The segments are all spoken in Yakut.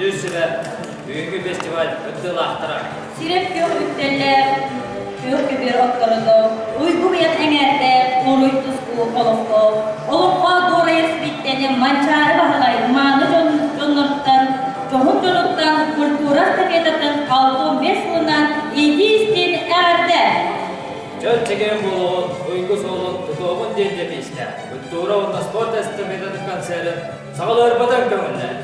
Дьүүллүүр сүбэ, бүгүҥҥү фестиваль кыттыылаахтара. Сирэп күөх үктэллээх, күөх көбүөр отторото, уйгу быйаҥ эҥээрдээх, уруй туску олохтоох, олоххо дуорайар сибииттэни Манчаары Баһылай мааны дьонноруттан, дьоһун дьонуттан культура эстафетатын 65 сылынан иитии-истиин эҕэрдэ! Чөл чэгиэн буолуоҕун, уйгу суолун тутуоҕун диэн дэпиискэ культура уонна спорт эстафетатын концерын саҕалыырбытын көҥүллээ.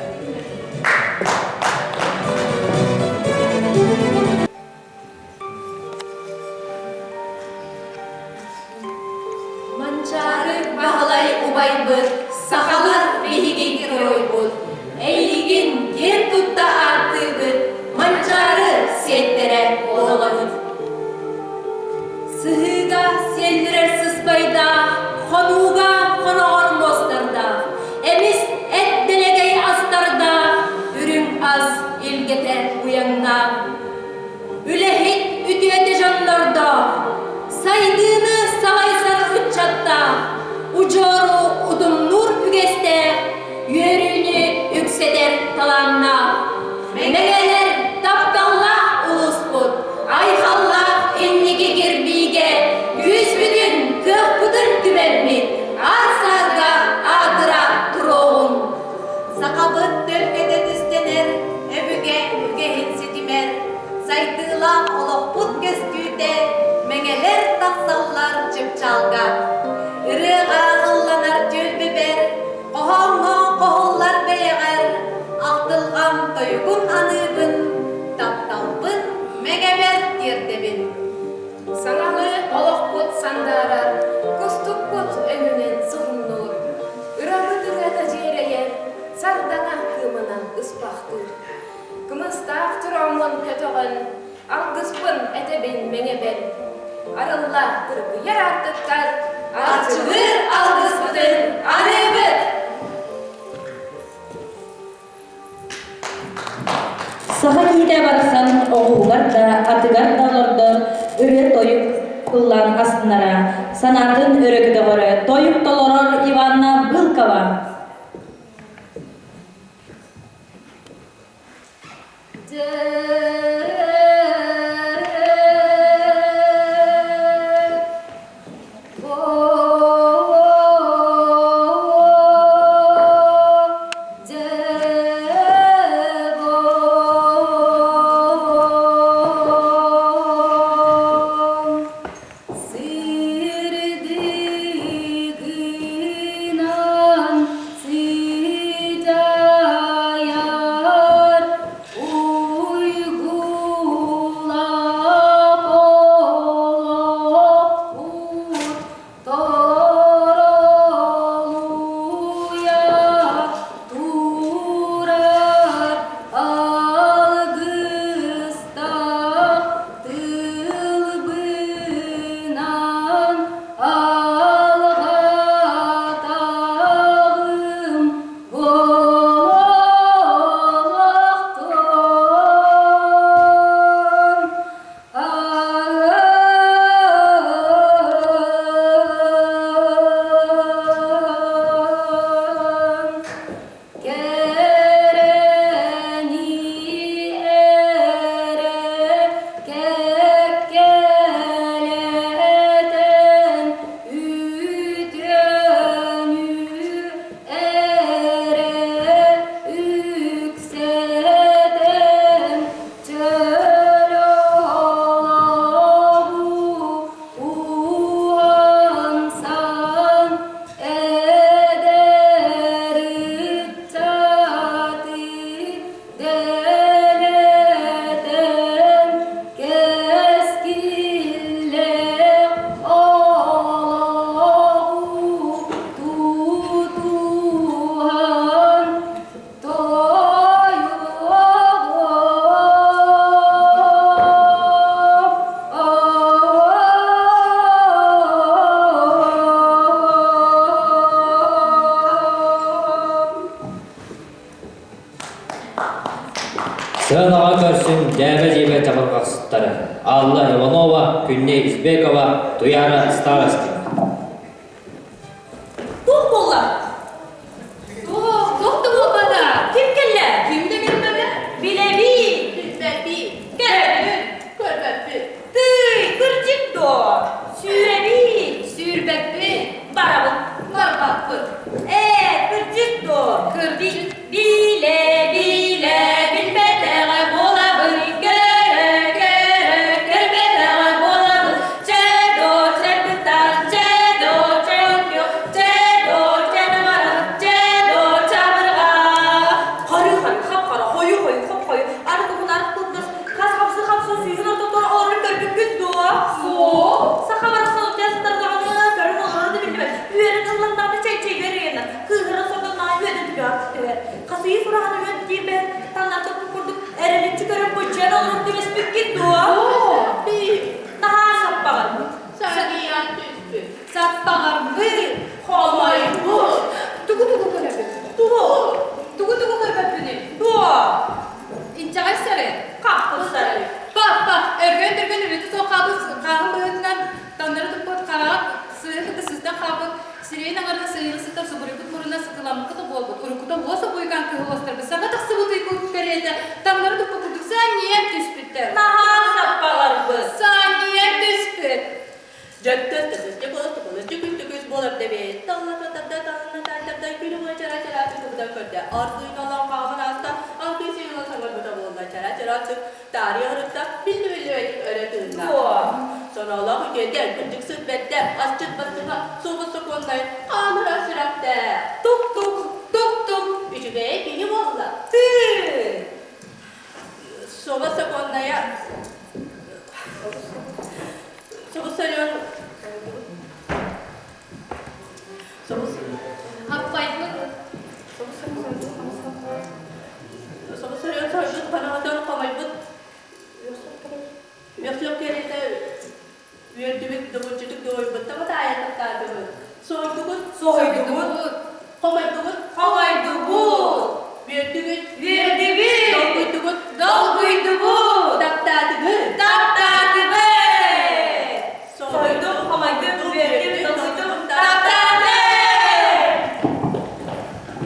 Манчаары Баһылай убайбыт, сахалар биһиги геройбут. Эйигин киэн тутта ааттыыбыт, Манчаары сиэттэрэ буолабыт. Сыһыыга сиэллэрэр сыспайдаах, хонууга хоноҕор муостардаах, эмис эт дэлэгэй астардаах, үрүҥ ас илгэтэ уйаҥнаах. Үлэһит үтүөтэ дьоннордоох, сайдыыны салайсар ыччаттаах, удьуору утумнуур үгэстээх, үөрүүнү үксэтэр талааннаах. Мэҥэлэр тапталлаах улууспут, айхаллаах инники кирбиигэ күүспүтүн, кыахпытын түмэммит, аар-саарга аатыра туруоҕуҥ. Сахабыт төлкөтө түстэнэр, өбүгэ үгэһин ситимэр, сайдыылаах олохпут көстүүтэ, мэҥэлэр тахсаллар чыпчаалга. Ырыаҕа ылланар түөлбэбэр, хоһооҥҥо хоһуллар бэйэҕэр, ахтылҕан тойугун аныыбын, тапталбын мэҥэбэр тиэрдэбин. Саҥалыы олохпут сандаарар, кустукпут өҥүнэн суһумнуур, ырабыт ырыата дьиэрэйэр, сардаҥа кыымынан ыспахтыыр. Кымыстаах чорооммун көтөҕөн, алгыспын этэбин мэҥэбэр. Арылла тыргыйар аартыктар, арчылыыр алгыспытын аныыбыт! Саха киһитэ барахсан оҕуһугар да, атыгар да олордор ырыа-тойук ыллаан астынара, санаатын өрө көтөҕөрө тойук толорор Иванна Былкова. Сырдыгынан сыдьаайар уйгулаах олохпут торолуйа турар алгыстаах тылбынан алҕатаҕым буолуохтун. Кэрэни эрэ кэккэлэтэн үтүөнү эрэ үксэтэн чөл олоҕу уһансан Эдэр ыччаты дэлэтэн кэскиллээх олоҕу тутуһан Сыанаҕа көрсүн дьээбэ-дьиибэ чабырҕахсыттары Алла Иванова, Күннэй Избекова, Туяра Старостина. Туох буолла? Туох, туох да буолбата. Ким кэллэ? Ким да кэлбэтэ. таҥнары туппут курдук санньыйан түспүттэр. Наһаа саппаҕырбыт. Санньыйан түспүт. Дьөттөс төкөс дьөкөлөс төкөлөс дьөкүл төкөс буолар дэбиэт. Талла тарда талла тарда күнү быһа чара чара чукубутан көрдө. Аргыйын олоҥ хааман ааста, аргый сыйыла саҥарбыта буолла. Чара чара чык таарыйа ырытта, биллибиллибэтик өрө тыынна. Дуо? Соноолоох үтүөтэ, кырдьыксыт бэрдэ, асчыт бастыҥа, суобас сокуоннай, хаанырар сүрэхтээх. Тук-тук, тук-тук, үчүгэйэ кини буолла. Тыы! Суобас сокуоннайа Собус-сарыан Собус Аппайбыт Собус-сарыан сойбут, ханаҕытын хомойбут, үөхсүөх кэриэтэ үөрдүбүт, добуччутук дуойбут, таба таайа таптаатыбыт. Соһуйдугут, Соһуйдубут. хомойдугут, Хомойдубут. үөрдүгүт, Үөрдүбүт. долгуйдугут, Долгуйдубут. таптаатыгыт. Таптаатыбыт. Соһуйдум, Хомойдум, үөрдүм, долгуйдум, таптаатым.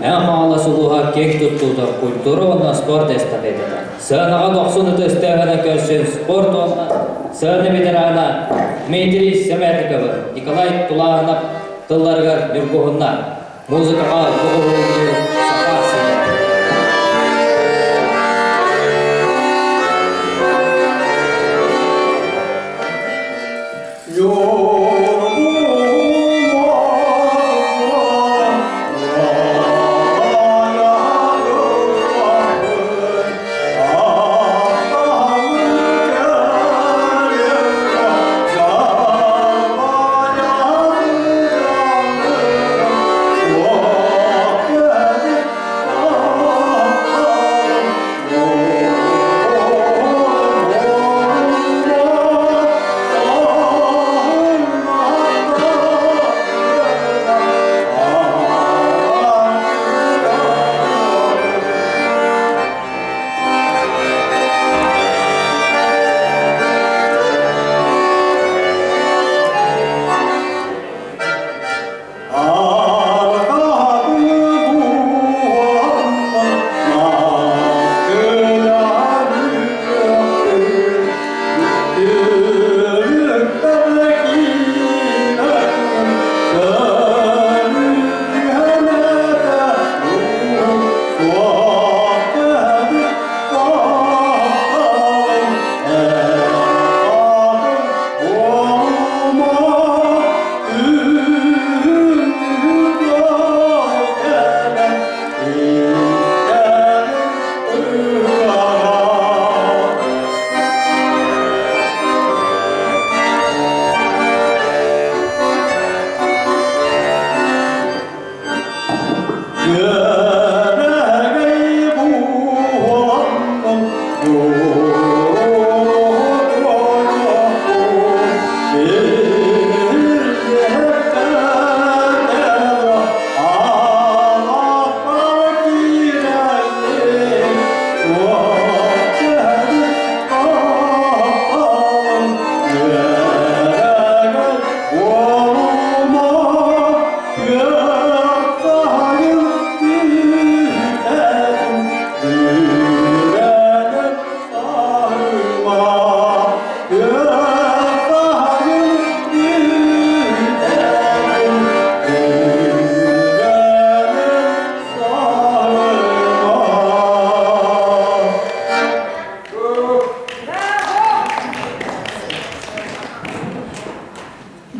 Мэҥэ Хаҥалас улууһа киэҥ туттуута культура уонна спорт эстафетата. Сыанаҕа дохсун ытыстыаҕына көрсүн спорт уонна сыана ветерана Дмитрий Сэмэтиковы, Николай Тулаанов тылларыгар ньургуһуннар. Музыкаҕа доҕуһуоллуур Саха сирэ.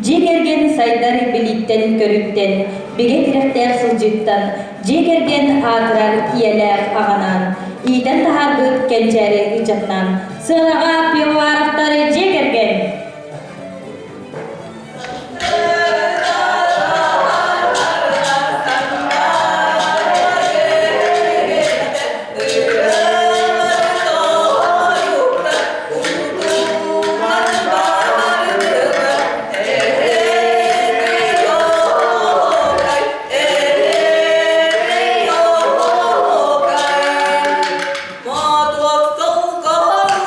Дьиэ кэргэн сайдар билииттэн-көрүүттэн, бигэ тирэхтээх сылдьыыттан, дьиэ кэргэн аатырар ийэлээх аҕанаан, иитэн таһаарбыт кэнчээри ыччатынан, сыанаҕа Пивоваровтар дьиэ кэргэн! Мотуок солко,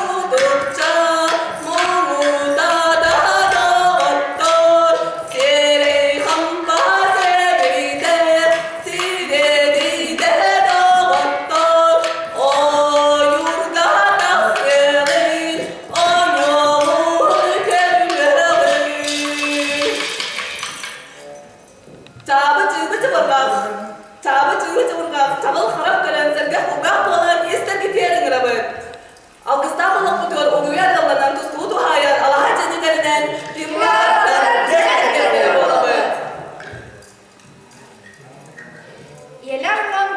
мутукча, муҥутаа. Ийэлээх аҕам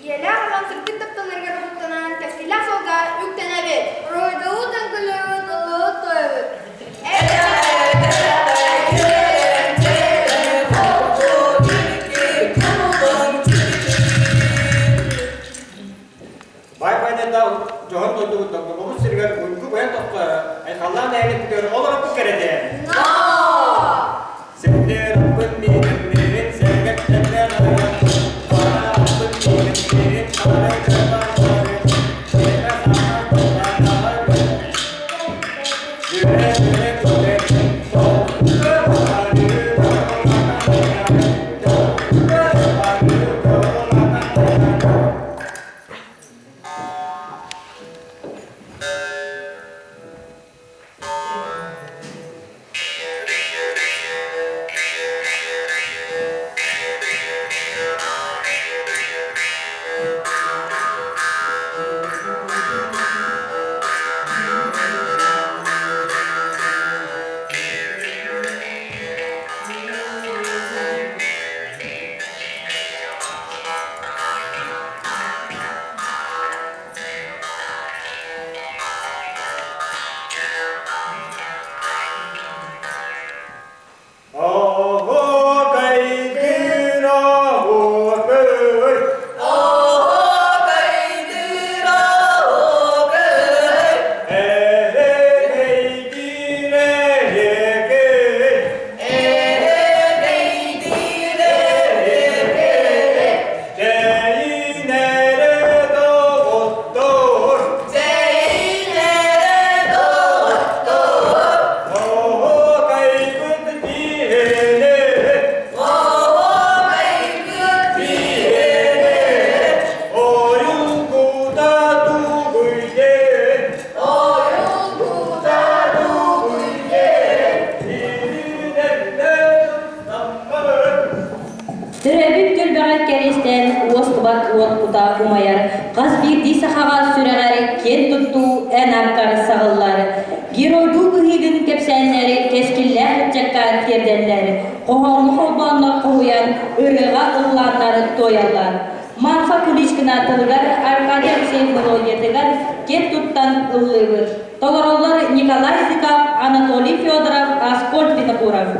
Ийэлээх аҕам сырдык тапталларыгар уһуктанан, кэскиллээх суолга үктэнэбит. Уруһуйдуу таҥкылыыбыт, ыллыыбыт туойабыт. Бай-байдардаах дьоһун дойдубут Догдоҥобут сиригэр уйгу быйаҥ тохтооро, айхаллаан нэһилиэкпитигэр олороппут кэрэтэ. Сирдэр-аппын миинэн сэргэттэннэ нарыйан, Барааппын миинэн миинэн хаарай кырбаатаары, Сиэмэ саҥа куттаатаҕай Сүрэ сүрэ күтэ, Тоҕуска барыы тоҕулатан Тоҕуска барыы тоҕулатан. Төрөөбүт түөлбэҕэ кэриэстээн уостубат уот кута умайар, хас биирдии сахаҕа сүрэҕэр киэн туттуу эн аркар саҕыллар. Геройдуу быһыыгын кэпсээннэри кэскиллээх ыччакка тиэрдэллэр, хоһооҥҥо холбооннор хоһуйан, ырыаҕа ыллааннар туойаллар. Марфа Куличкина тылыгар Аркадий Алексеев мелодиятыгар киэн туттан ыллыыбыт. Толороллор Николай Зыков, Анатолий Федоров, Аскольд Винокуров.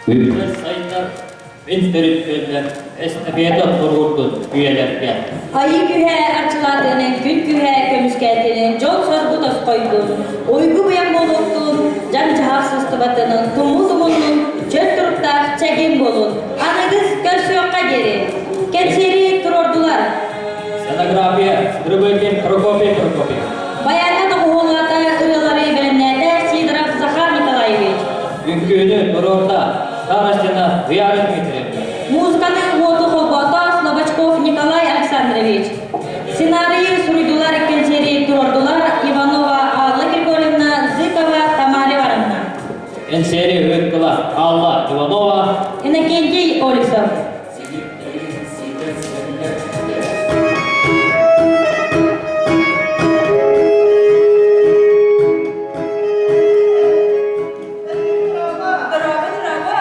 Үксэ сайдар мин төрүт күөллэр эстафета туруордун үйэлэргэ. Айыы күһэ арчылаатынын, күн күһэ көмүскээтинин, дьол-соргу тосхойдун, уйгу быйаҥ буолуохтун, дьаҥ-дьаһах сыстыбатынын, тумуу тумуннун, чөл туруктаах чэгиэн буолун. Аныгыс көрсүөххэ диэри. Кэнсиэри туруордулар. Сценография Рыбыкин Прокопий Прокопьев. Баяҥҥа доҕуһуоллата ырыалары бэлэмнээтэ Сидоров Захар Николаевич. Үҥкүүнү туруорда Старостина Вера Дмитриевна. Музыканы уоту холбоото Слободчков Николай Александрович. Сценарийы суруйдулар кэнсиэри туруордулар Иванова Алла Григорьевна, Зыкова Тамара Ивановна. Кэнсиэри ыыттылар Алла Иванова, Иннокентий Олексов. Дорообо, дорообо!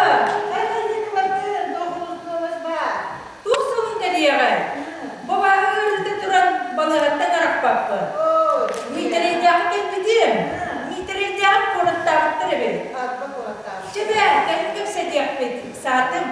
Туох солун кэлиэҕэй? Бу бааһы ыарыыта туран балыыһаттан арахпаппын. Миитэрэйдээххэ кэлбитим. Миитэрэйдээҕим куораттаабыттар эбит. Чэ бээ, кэлин кэпсэтиэхпит. Саатым.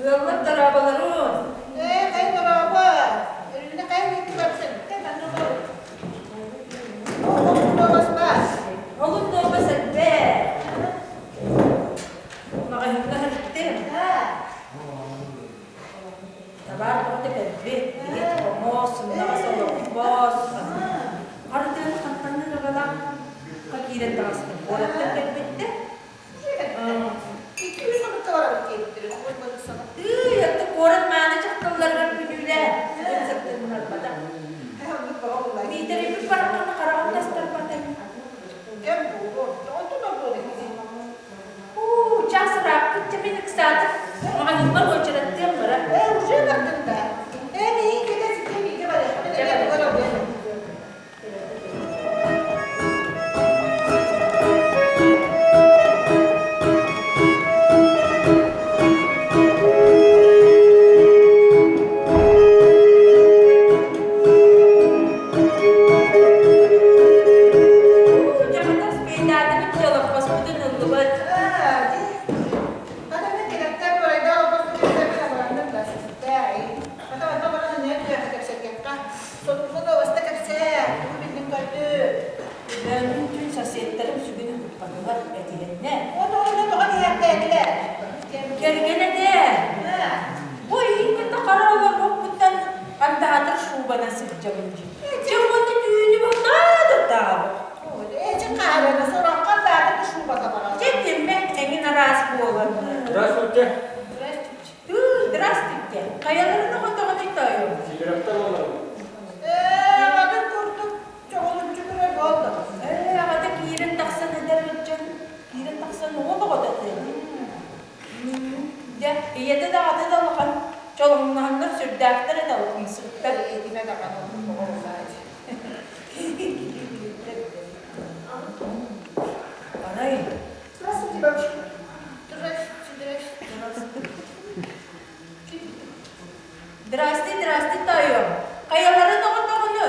Ыаллар дорооболорун! Ээ, хай дорообо! Өрүүнэ хай миикки барсын. Кэм анны олор. Олус нуобас баар. Олус нуобас элбэх. Маҕаһыыҥҥа сырыттым. Табаар тоҕо кэлбит. Иһит хомуос, сымнаҕас олоппос. Харытыан хантаннын ыгалаах киирэн таҕыстым. Куораттан кэлбиттэр. Тыый, отто куорат мааны дьахталларыгар күнүүлээ. Сыртыннарбата. Миитэрийбит барахханы хараҕын тастарбата. Уу, чаас ырааппыт дьэ мин ыксаатым. Маҕаһыыммар уочараттыам бара. Ээ, уже бардым да. Ээ, миигин кэтэ ситиэ бииргэ барыахпын эмиэ тугар алыам. Өлөөнүн түүн соседтарым сүгүн утуппатылар этилэннэ. Кэргэн этэ. Бу иһин кытта хара олорбуппуттан андаатар шубанан сылдьабын дии. Дьэ уонна түүнү балтаатыктаабыт. Дьэ тиммэ эҥин араас буолан. Здравствуйте. Здравствуйте. Здравствуйте. Хайаларын оҕотоҕунуй тоойуом? Сидоровтар олоробут. Ээ, аҕата киирэн тахсан эдэр ыччат киирэн тахсан уол оҕото этэ. Дьэ, ийэтэ да аҕата да улахан чолоҥноһоннор сүрдээхтэр этэ улахансыктар. Арай Здравствуйте, бабушка. Здравствуйте, здравствуйте. Здрасте, здрасте, тоойуом. Хайаларын оҕотоҕуну?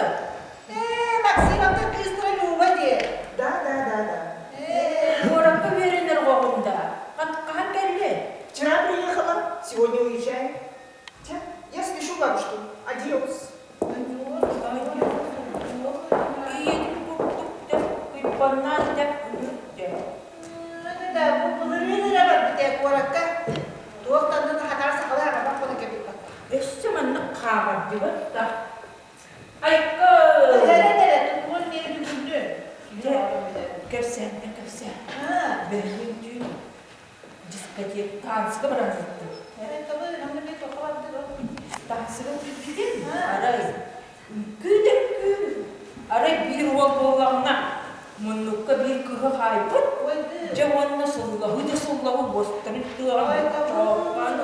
Ээ, Максимовтар кыыстара Люба диэ. Да, да, да, да. Ээ, Куоракка үөрэнэр оҕоҕум да. Хаһан кэлли? Вчера приехала, сегодня уезжаю. Тя, я спешу бабушку. Адьос. Ийэтин курдук деп кыйпаннаан деп үнүрдэ. Да, бу былырыын эрэ барбыт ээ куоракка. Туох даннын хатар сахалыы аҕабах буола кэлбит Өссө маннык хаамардыбат да. Айка! Эрэн эрэ, тутугун диэри бүгүннү. Дьэ, кэпсээннэ кэпсээн. Бэһиэн түүн дискотека танцыга баран сыттым. Танцыга киирбитим, арай үҥкүү да үҥкүү. Арай биир уол буоллаҕына, муннукка биир кыыһы хаайбыт. Дьэ уонна сыллаһыы да сыллаһыы уостарын тыаҕа чооппаан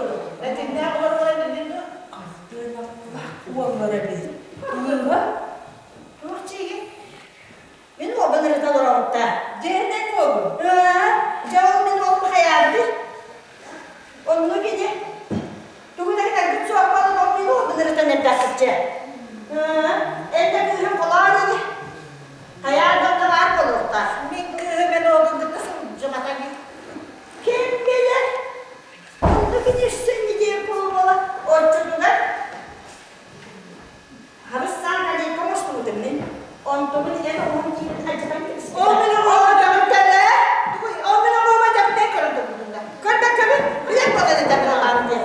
Хартыыналаах уоллара эбит. Кыыһа Туох чиигин? Мин уолбун ырыта олоробут да. Дьиэнэн уолум. Дьэ ол мин уолум хайаабытый? Оннук ини. Тугу да кытарбыт суоппалын ол мин уолбун ырытан эрдэххитчэ. Эн да кыыһым холоон ини. Хайаан да онно баар буолуохтаах. Мин кыыһым эн уолгун кытта сылдьыбата ини. Ким билэр? Оннук ини өссө ини диэн буола оччотугар Харыс саан алейка оҥостубутум мин. Онтубун эн оҕом киирин алдьатан кэбиспитэ. Ол мин оҕоҕо дьабыттара. Ол мин оҕоҕо дьабытай көрөн турбутунда. Көрбөккөбүн билэр буолан этэ быраҕаан диэн.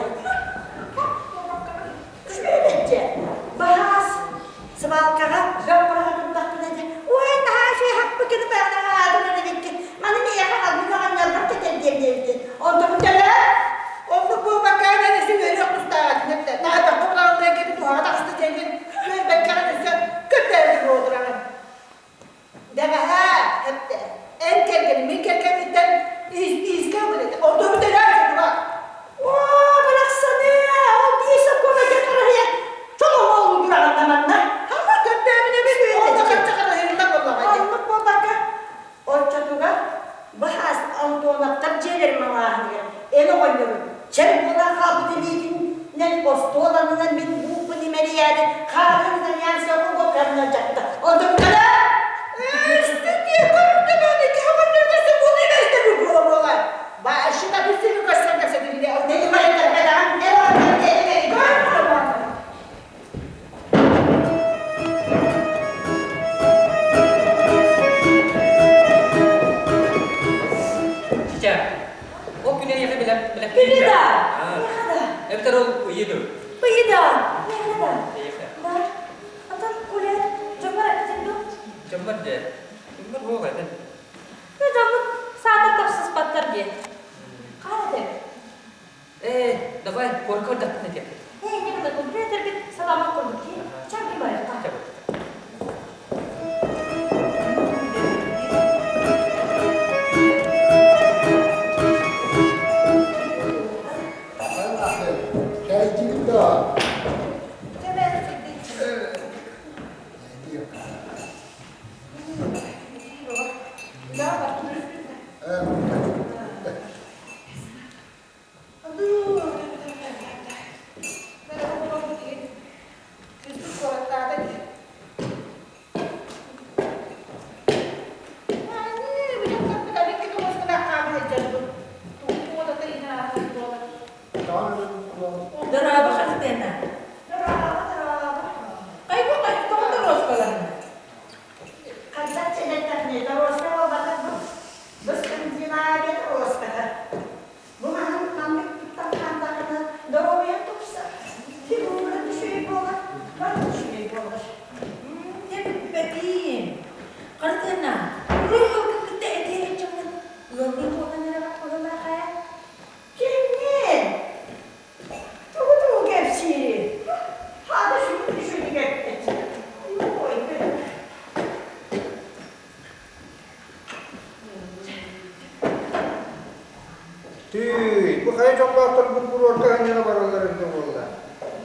Күшмэбэччэ. Баһаас сыбаалкаҕа бөх быраҕа турдахпына дьэ, ой наһаа үчүгэй хаппыккыны баҕанаҕаатын эбиккин. Маны миэхэ албын оҕонньорбор кэтэрдиэм диэбитин. Онтубун төлөө. Оннук буолбакка эн өссө үөрүөх тустааҕын эттэ. Наһаа быраҕыллыан кэби туһаҕа таҕыста диэҥҥин үөрбэккэҕин өссө көттөөрү буолураҕын. Дэҕэһээ эттэ. Эн кэргэним, мин кэргэммиттэн иискэ ылбыт этэ. Онтубун төлөө туга. Оо, барахсаны, ол дии сокуон этэ харыһыйа. Чолоҥ оҕолуу тураҕын да манна. Хама көттөөбүн эбит. Күнү да! Миэхэ да! Эбэтэр ол ыйы дуу? Ыйы да! Миэхэ да! Да. Атын Коля, дьоммор эппитин дуу? Дьоммор дьэ. Дьоммор буох этин. Ну, дьоммут саатар тапсыспаттар диэн. Хаан этэбит? Ээ, давай, куорка ырдаппын этиэхпит. Ээ, не гына компьютербит сатаммат курдук дии. Ча, барыахха. Дорообо Христина. Хайбу тоҕо торуоскаларына? Бу маһын маннык туттан хаамтаххына доруобуйаҥ тупсар, фигура үчүгэй буолар, бары үчүгэй буолар. Дьэ билбэтиим. Хартыына, урут ыалгын кытта этиһэр дьоҥҥун ыаллыы буолан эрэҕит быһыылаах ээ. Кимниин? Тугу-тугу кэпсиирий? Хаада сүгүн үчүгэй эппит. Ой, Тыый, бу хайа дьоллоохтор бу куруорка анньана бараллар эбитэ буолла.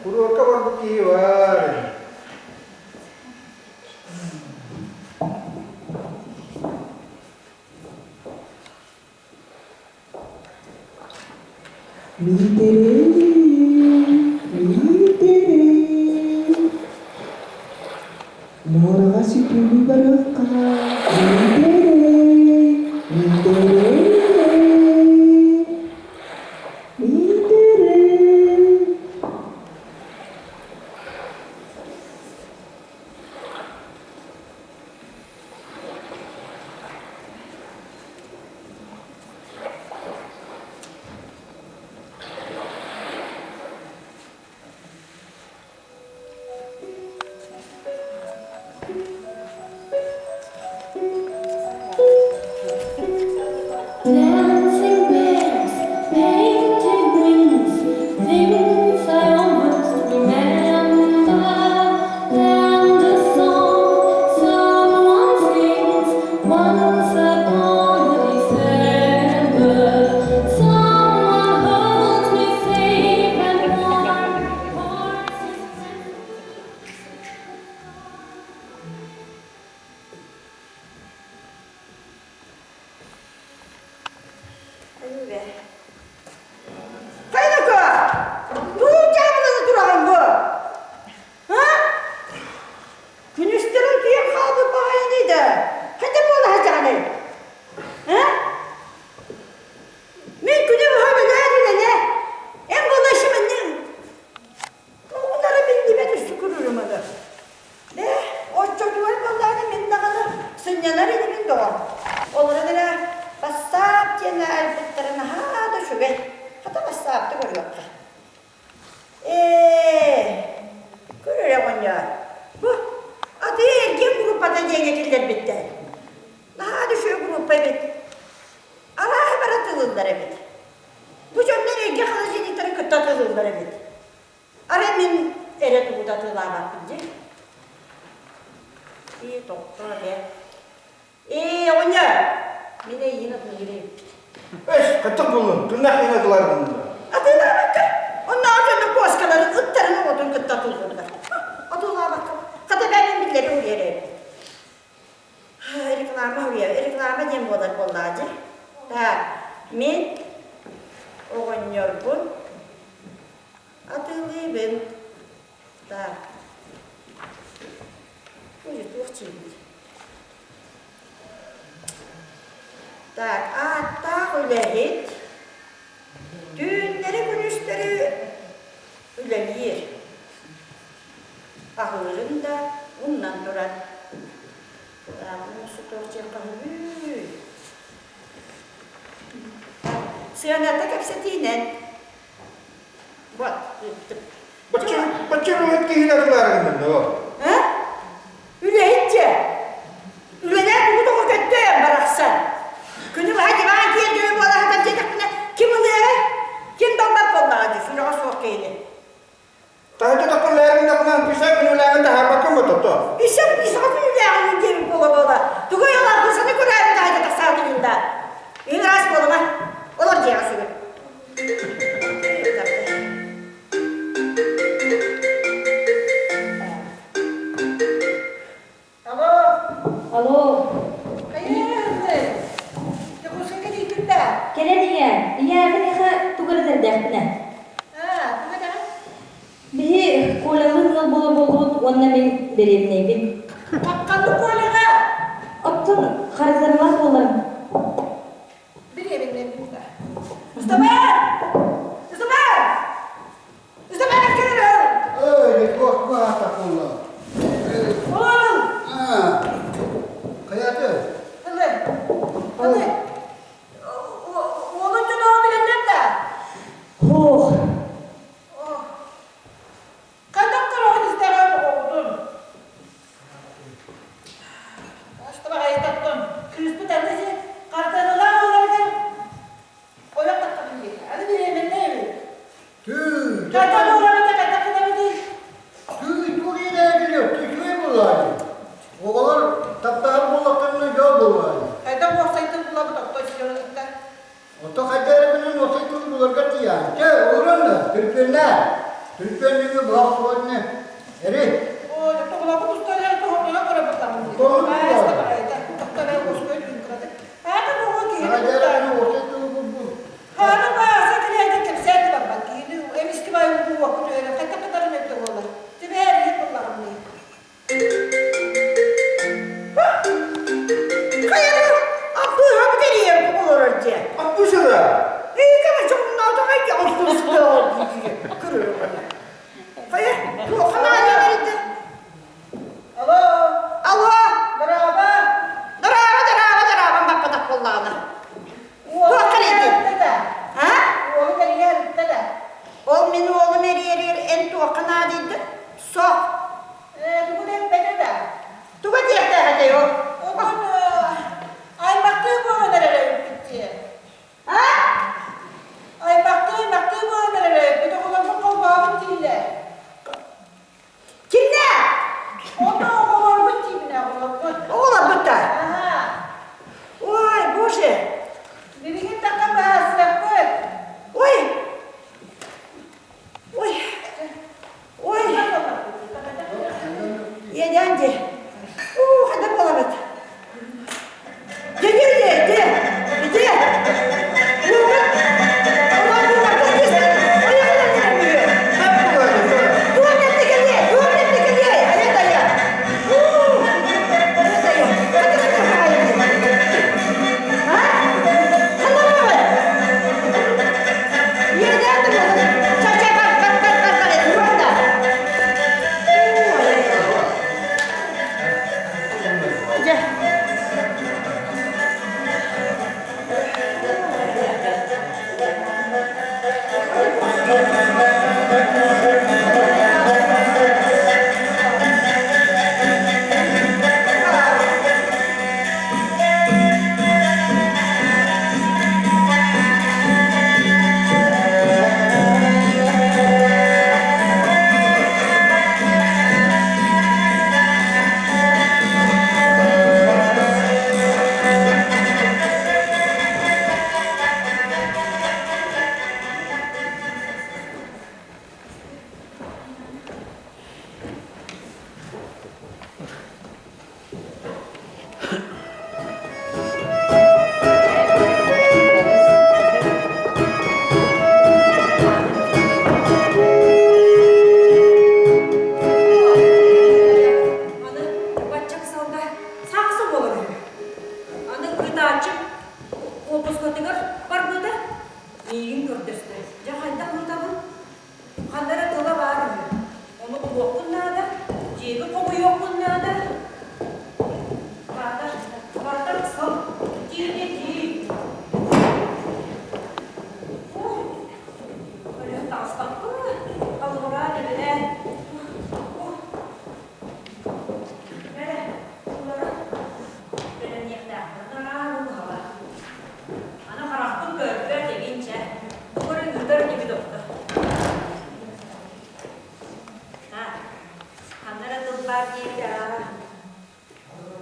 Куруорка барбыт киһи баар ини. Миитэрэй, Миитэрэй, муораҕа сүтүгү барыахха, Миитэрэй, Миитэрэй, Миитэрэй. Dancing bears, painted wings, things I almost remember. And a song someone sings once upon a December. Someone holds me safe and warm, horses and Хайдака? Тугу дьаабылана тураҕын бу? А? Күнүстэрин киэҥ хаалбыт баҕайыный да, хайда буола сылдьаҕыный? А? Мин күнү быһа үлэлээн үлэлээ. Эн буола ишиминнин. Тугунара биллибэт үстүкүрүрүм аны. Ээ, оччотугар буоллаҕына мин даҕаны сынньанар инибин доҕор. Олорон эрэ бассаап диэн айбыттара наһаа да үчүгэй. Хата бассаапты көрүөххэ. Ээ, көр эрэ оҕонньоор. Бу атыы эргиэн группата диэҥҥэ киллэрбиттэр. Наһаа да үчүгэй группа эбит. Арааһы бара тылыллар эбит. Бу дьоннор эргэ холодильниктары кытта тылыллар эбит. Арай мин эрэ тугу да атыылаабаппын дии. Ии, тохтоо ээ. Ээ, оҕонньор, мин эйиин атыылыыр эбиппит. Эс, хаттык буллун, туннах иһин атыларбын да. Атыылаабакка, оннооҕор дьонно куоскаларын, ыттарын оҕотун кытта атыылыыллар. Атыылаабакка, хата бэйэм биллэри уруйар эбиппит. Реклама уруйар, реклама диэн буолар буоллаҕа дии. Так, мин оҕонньорбун Атыылыыбын. Так. Ой, туох чиибит. Так, ааттаах үлэһит түүннэри-күнүстэри үлэлиир. Аһыырын да умнан турар. Так, ну, туох диэххэ сөбүй? Сыаната кэпсэтиинэн. Вот. Бачча үлэһит киһини атылаарыгын доо. А? Үлэһит дьэ. Үлэлээх тугу тоҕо көттөйөн барахсан. Күнү быһа диван киэргэли буола сытан диэтэхпинэ, ким ылыаҕай? Ким далбар буоллаҕа дии, сүрэҕэ суох киһини. Таһырдьа тохтоллоорун даҕынан писа күнүүлээҕин таһаарбаккын бототто. Писа писаҕа күнүүлээҕин диэбит буола-буола. Тугу ойолооргун көрөөрү таһырдьа тахсаатыгын да. Үн ыраас буолума. Олор дьиэҕэ сүгүн. Алло. Алло. Хайа, Дьокуускайга тиийдим да? Кэлэн ийээ. Ийээ, мин эхэ тугу эрэ тэрдээхпинэ. Аа, тугу этэҕин? Биһи Колялыын ыал буолар буоллубут уонна мин дэриэбинэйбин. Ханнык Коляҕа? Оттон харытарылаах буоларым. Дэриэбинэйбин да. Ыстапаан! Ыстапаан! Ыстапаан кэлэр! Ой, туох аата буолла? Ол! Аа, хайаты? Ылы. Ылы. Уолун дьоно билэллэр да? Ох. Хайдах көрөҕүн истэҕин оҕобутун? Астыбаҕайытаттан кыыспыт аны син хартыаналаах буоларыгар ойох таххабын диэтэ. Аны бириэмэннэй эбит. Түү, Хайдах буоларыта хайдах гынабытый? Түү, туох иирээкилиэ, үчүгэй буолаайы. Оҕолор таптаһар буоллахтарына дьол буолаайы. Хайдах уопсайтын булабыт отто сидьонутта? Ото хайда эрэ гынан уопсай тылы буларга тиийэҕин. Чэ, олорон да, түрпүөннээ. Түрпүөннүүгү быһах суотуна эри. Оо, тоҕолообут устарыгар тоһоҕолоон көрөбүт Тоҕо Аата буолуо киһини Хайда эрэ кытта. гынан уопсай тылы булбут. Хаана бааса кэлээдин кэпсээн да барбат киһини эмискэ баайы уокка түһэрэн хайдах кытарын өттө буолар. Тибээр иһит буллаҕым дии. Хайа, аппыыһабыт эрийэр олорор дьэ. Аппыысыра! Ии, чоҥноотох айда аппыыска көрөр. Хайа, туохана эрийдэ? Алло! Алло! Дорообо! Дорообо, дорообо, дорообо, баппатах буоллаҕына. Уолу Туох эрийдин? да? А? Уолу эрийэр да? Ол мин уолум эрийэригэр эн туохха наадыйдын? Сох. Ээ, тугу да эппэтэ да? Туга диэхтээх этэй ол? Оттон аймахтыы буолан эрэр эбиппит дии. А? Аймахтыы, аймахтыы буолан эрэр эбиппит, оҕолорбут холбообут дииллэр. Кимнэ? Онно оҕолорбут диибин оҕолорбут. Оҕолорбут да? Аха. Ой, боже! Билигин такка баһаасыахпыт. Ой! Ой! Ой! Иэдээн дии. Уу, хайдах буолабыт? Дьэ, дьэ, дьэ, дьэ, дьэ. Уолбут, улаатыыларбыт дьисэн, ойоҕунан эрэммиһи. Туох этте кэлиэй, туох этте кэлиэй, айа-дайа. Уу, айа-дайа. Хата, хата, баайы. А? Ханна барабыт? Иэдээн да буолан, ча-ча, бар, бар, бар, бар, бар, туох да. Уу, айа-дайа.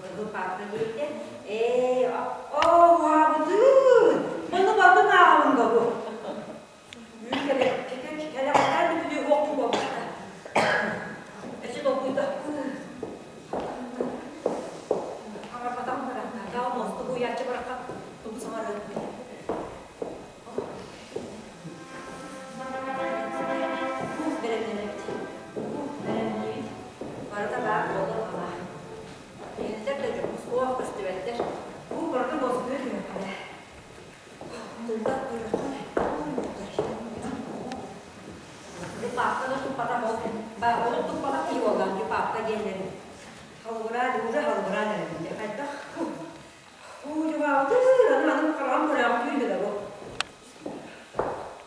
Кыһыл паапка диэбитэ. Ээ, оо, уһаабытыын! Манна барытын ааҕабын да бу. Үүт кэлэҕэтэ бүтү уохпун буолбата. Эчи долгуйда. Хаҥарбатаҕым барахсан. Таа мосту буйааччы бараххан тугу саҥарыан. Бэлэмнэнэбит. Бэлэмниибит. Барыта баар буолла баҕа. Иһэллэр да дьоммут суох көстүбэттэр. Бу барыта мозгуйа түһүөххэ. Тыллар көрөххө. Бу паапканы туппатах ол олох туппатах киһи буоллаҕым дии паапка диэннэрин. Халыбыраан, уже халыбыраан эрэбин дии. Хайдах Уу, аны аны хараҕым көрөөҕү түүн да бу.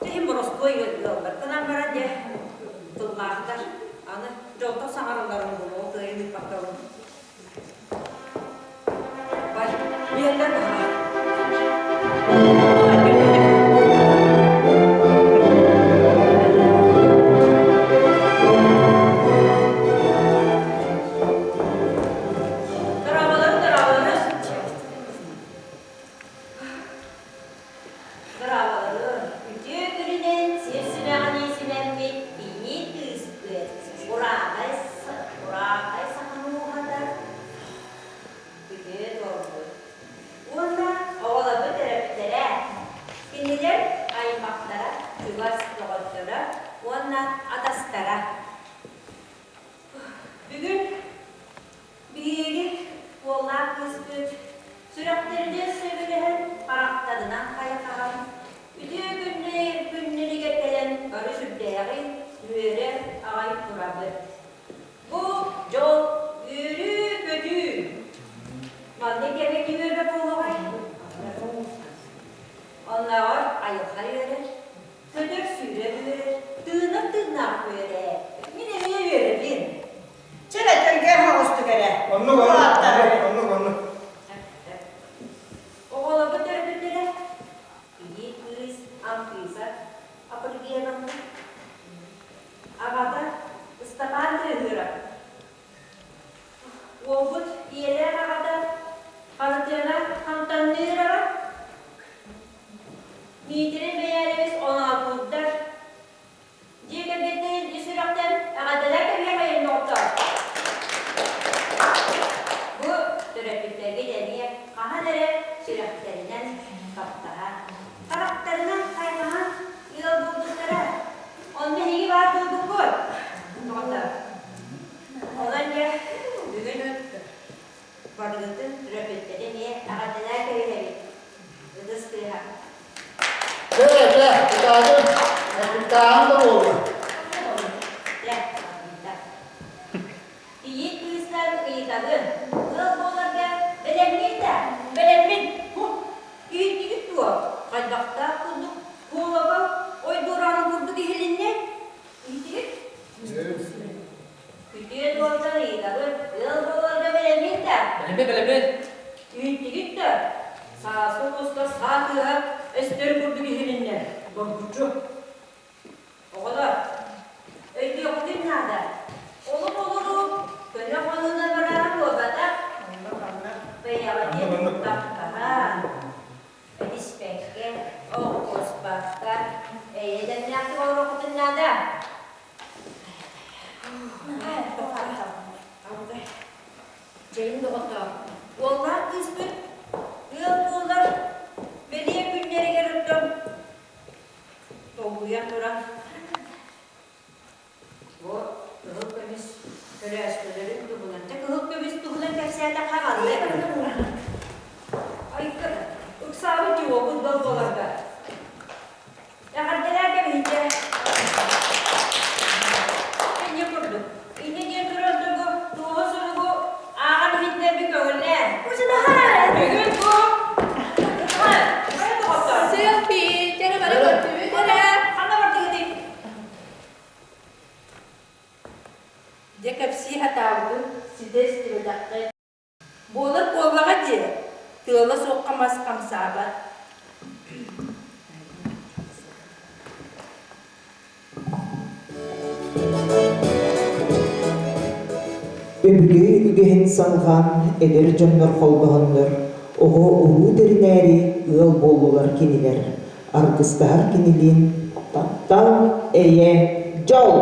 Иһин боростуой ыаллар гынан баран дьэ тыллаахтар аны дьолтон саҥаралларын буолуо кыайан ыыппаккабын. Бай, иһэллэр баһаар. Дорооболорун, дорооболорун. Дорооболорун. Үтүө күнүнэн сир симэҕинии симэммит кийиит кыыспыт Ураатай Ураатай саханы ууһатар үтүө туолбут. Уонна оҕолорбут төрөппүттэрэ, кинилэр аймахтара, чугас доҕотторо уонна атастара. Бүгүн Биһиги уоллаах кыыспыт сүрэхтэринэн сөбүлэһэн, харахтарынан хайҕаһан, үтүө күннэригэр кэлэн бары сүрдээҕин үөрэ аҕай турабыт. Бу дьол, үөрүү-көтүү. Маннык кэмҥэ ким үөрбэт буолуоҕай? Оннооҕор айылҕа үөрэр, көтөр-сүүрэр үөрэр, тыынар тыыннаах үөрэр. Мин эмиэ үөрэбин. Чэ эрэ, тэлгэһэ оҕустук эрэ. Оннук, оннук, оннук, оннук. Оҕолорбут төрөппүттэрэ Ийи кыыс Анфиса Апригеновна, аҕата Ыстапаан Тыаһыырап, уолбут ийэлээх аҕата Харытыана Хантанныырова, Миитэрэй Бэйээрэбис Оноотуурдар, Дьиэ кэргэттэрин ис сүрэхтэн эҕэрдэлээн кэбиһиэхэйин доҕоттоор! Бу төрөппүттэргит эмиэ хаһан эрэ сүрэхтэринэн таптаһан, харахтарынан хайҕаһан ыал буолбуттара. Онно эһиги баар буолбуккут. Доҕоттор, онон дьэ бүгүн барыгытын төрөппүттэри эмиэ эҕэрдэлээн кэбиһэбит. Ытыс тыаһа. Чэ, чэ, ытаатын, ытааһын да буолла. Ийи кыыстан ыйытабын, ыал буоларга бэлэммин да, бэлэммин. Иһиттигит дуо? Хайдахтаах курдук куолаба ойдуорааны курдук иһилиннэ? Иһиттигит? Күтүө дуоттан ыйытабын, ыал буоларга бэлэммин да? Бэлэммин, бэлэммин. Иһиттигит да? Сааскы куска саа тыаһа эстэр курдук иһилиннэ, доргуччу. Оҕолор, өйдүөххүтүн наада. Олох олору көнө хонууна барара буолбатах. Бэйэҕитин таптаһан, этиспэккэ, оҕуспакка, эйэ дэмнээхтик олоруоххутун наада. Дьэйин доҕоттоор, уоллаах кыыспыт ыал буолар бэлиэ күннэригэр оттон долгуйан туран бу кыһыл көмүс көлөөскөлөрүн туһунан дьэ кыһыл көмүс туһунан кэпсээтэххэ ханнык айка ыксаабыт дьуобут бал буоларга Эҕэрдэлээ кэбиһитэ. Инньэ курдук. Инньэ диэн туран тугу, туоһу суругу ааҕан иһиттэрби көҥүллээн. Бүгүн бу Селфи, кэрэ бары көрдүбүт эрэ. Ханна бардыгытый? Дьэ кэпсии сатаабытын ситэ истибэтэххит. Буолар буоллаҕа дии, тыала суохха мас хамсаабат. Өбүгэ үгэһин үгэһин салҕаан эдэр дьоннор холбоһоннор, оҕо-уруу тэринээри ыал буоллулар кинилэр. Аргыстаһар кинилиин таптал, эйэ, дьол!